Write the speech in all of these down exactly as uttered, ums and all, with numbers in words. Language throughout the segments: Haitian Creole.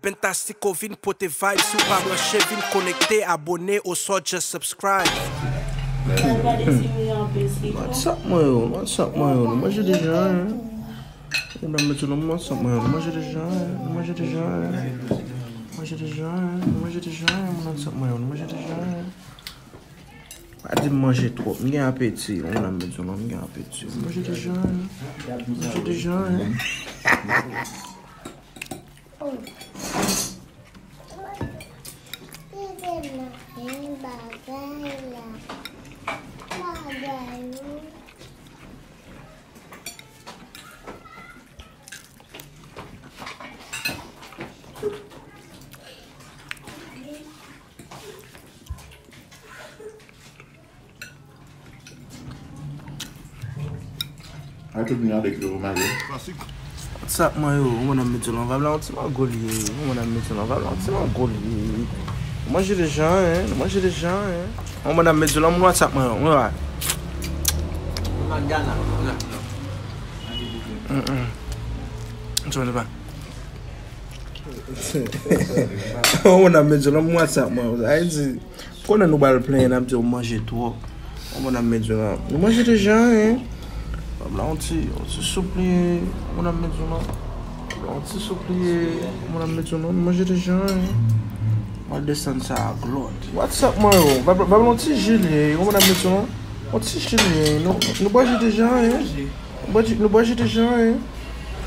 Fantastico vin pote vibe, si w pa branche, vin konekte, abone, oswa just subscribe. WhatsApp mwen yo, WhatsApp mwen yo, nou manje deja, hein? Ou nan met yo nan WhatsApp mwen yo, nou manje deja, hein? Nou manje deja, hein? Nou manje deja, hein? Nou manje deja, hein? Moun WhatsApp mwen yo, nou manje deja, hein? Pa di m manje twòp, m gen apeti. Ou nan met yo nan, m gen apeti. M manje deja, hein? M manje deja, hein? Ay, tout moun avèk yo, mari. WhatsApp mwen yo, ou mwen nan met yo nan vibe la, yon ti mango li ye, ou mwen nan met yo nan vibe la, yon ti mango li ye. Nou manje deja, hein, nou manje deja, hein. Ou mwen nan met yo nan WhatsApp mwen yo, mwen la. Mm, mm. Ou mwen nan met yo nan WhatsApp mwen yo, sa vle di, konnen nou pral plenyen, n ap di w manje twòp. Yon moun ap met yo nan. Nou manje deja, hein? Ban m la yon ti, yon ti soup li ye. Yon moun ap met yo nan. Yon ti soup li ye. Yon moun ap met yo nan. Nou manje deja, hein? Mwen desann sa a glòt. WhatsApp mwen yo. Ban m, ban m yon ti ji li ye. Yon moun ap met yo nan. Yon ti ji li ye. Nou, nou manje deja, hein? Nou manje, nou manje deja, hein?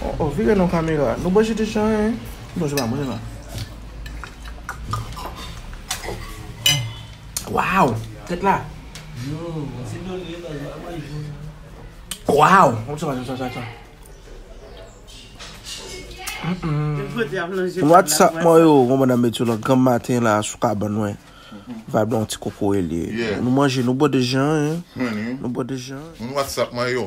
Oh, oh, vire nan kamera. Nou manje deja, hein? Non, se pa mwen la. Wow! Tèt la. Wow! Konn sa, konn sa, konn sa, konn sa. Mm-mm. WhatsApp mwen yo, yon moun nan met yo nan granm maten la sou kabann mwen. Vibe la yon ti kokoye li ye. Nou manje, nou bwè deja, hein? Nou bwè deja. Moun WhatsApp mwen yo.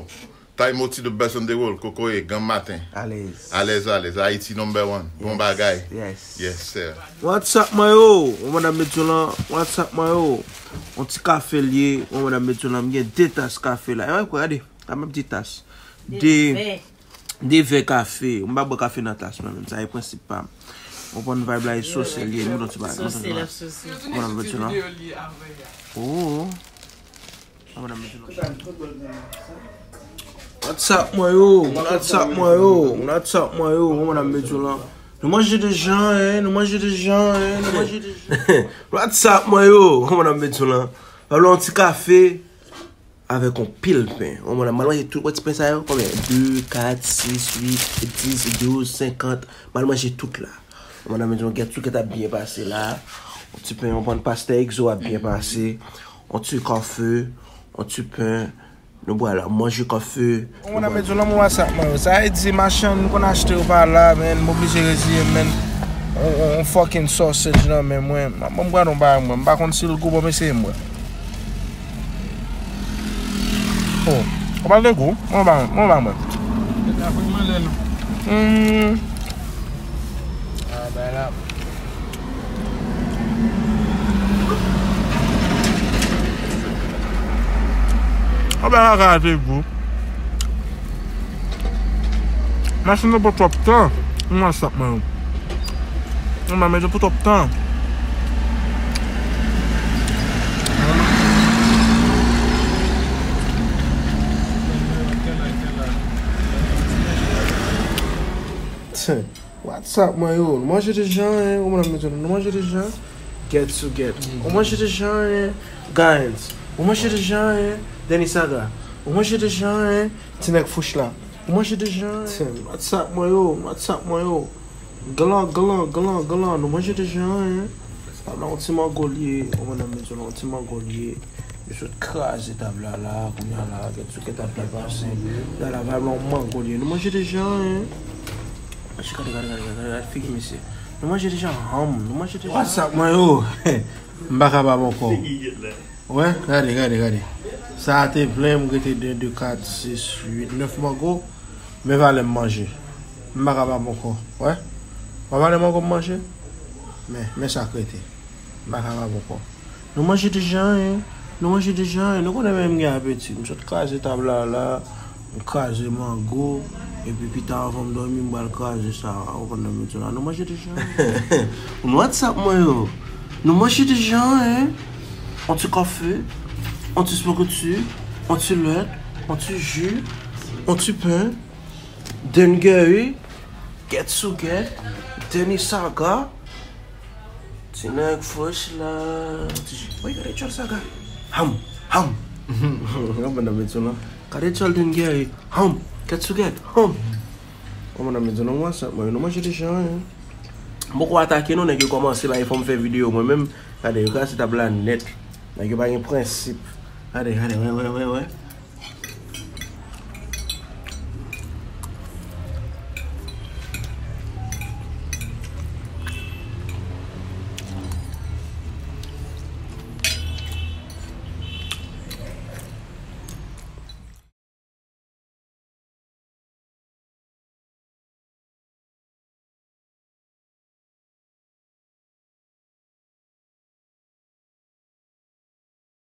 Taimo T the best on the world, kokoye, granm maten. Alèz. Alèz, alèz. Ayiti number one. Bon bagay. Yes. Yes, sir. WhatsApp mwen yo. Ou mwen nan met yo lan. WhatsApp mwen yo. Yon ti kafe li ye. Ou mwen nan met yo lan. M gen de tas kafe la. E, gade. Gade menm ti tas. De, de vè kafe. M pa bwè kafe nan tas mwen menm. Sa e prensip pa m. Ou konprann vibe la e sose li ye. M yon ti bagay. Sose, l ap sose. Ou mwen nan met yo lan. Oh. WhatsApp mwen yo, moun WhatsApp mwen yo, moun WhatsApp mwen yo, kòman n ap met yo lan? Nou manje deja, hein, nou manje deja, hein, nou manje deja. WhatsApp mwen yo, kòman n ap met yo lan? Pablo, yon ti kafe avèk yon pil pen. Kòman n ap manje tout, wè ti pen sa yo? Konbyen? De, kat, sis, uit, dis, douz, senkant. M al manje tout la. Kòman n ap met yo, gèt sou gèt ap byen pase la. Yon ti pen, yon pàn pastèk, zo ap byen pase. Yon ti kafe, yon ti pen. Nou pral manje kafe. Yon moun ap met yo nan moun WhatsApp mwen yo. Sa vle di machann m konn achte yo pa la, men m oblije reziye m, men. On, on, on fucking sausage nan men mwen. M, m pral yon bagay mwen. M pa konn si l gou, bon, m eseye m wè. Oh, ou pral de gou? Mwen ba, mwen ba mwen. Hmm. Anba la ka te gou. Machin nan pran twòp tan. Mwen sa mwen. Mwen mete pou twòp tan. Tch. WhatsApp mwen yo, nou manje deja, hein? Ou mwen ap met yo, nou manje deja? Get to get. Ou manje deja, hein? Guys, ou manje deja, hein? Denis Saga, ou manje deja, hein? Ti nèg fouch la, ou manje deja, hein? WhatsApp mwen yo, WhatsApp mwen yo. Glan, glan, glan, glan, nou manje deja, hein? Sa la, yon ti mango li ye, ou mwen ap met yo la, yon ti mango li ye. Yo sot kraze tab la la, kounye a la, gèt sou kè tab la pase. Gade la, vibe la, yon mango li ye. Nou manje deja, hein? Mesye, gade, gade, gade, gade, gade figi mesye. Nou manje deja, hanm, nou manje deja. WhatsApp mwen yo. M pa kapab ankò. Wè, gade, gade, gade. Sa a te plen, m rete de, de, kat, sis, uit, nèf mango. Men valè m manje. M pa kapab ankò. Wè? Wè valè mango m manje? Men, men sa k rete. M pa kapab ankò. Nou manje deja, hein? Nou manje deja, hein? Nou konnen menm m gen apeti. M sot kraze tab la, la. M kraze mango. Epi pita anvan m dòmi, m pral kraze sa, ou konn nan mezon la. Nou manje deja? Moun WhatsApp mwen yo. Nou manje deja, hein? On ti kafe, on ti spaghetti, on ti lèt, on ti ji, on ti pen, dengeri, kèt sou kèt, deni saga, ti nèg fòs la, ti ji. Woy, gade tchòl saga. Ham, ham. Ou konn nan mezon la. Gade tchòl dengeri. Ham, kèt sou kèt. Ham. Kòman nan mezon nan WhatsApp mwen, nou manje deja, hein? M poko atake non, nèg yo kòmanse bay fò m fè videyo mwen menm. Gade, yo kraze tab la nèt. Nèg yo pa gen prensip. Gade, gade, wè, wè, wè, wè.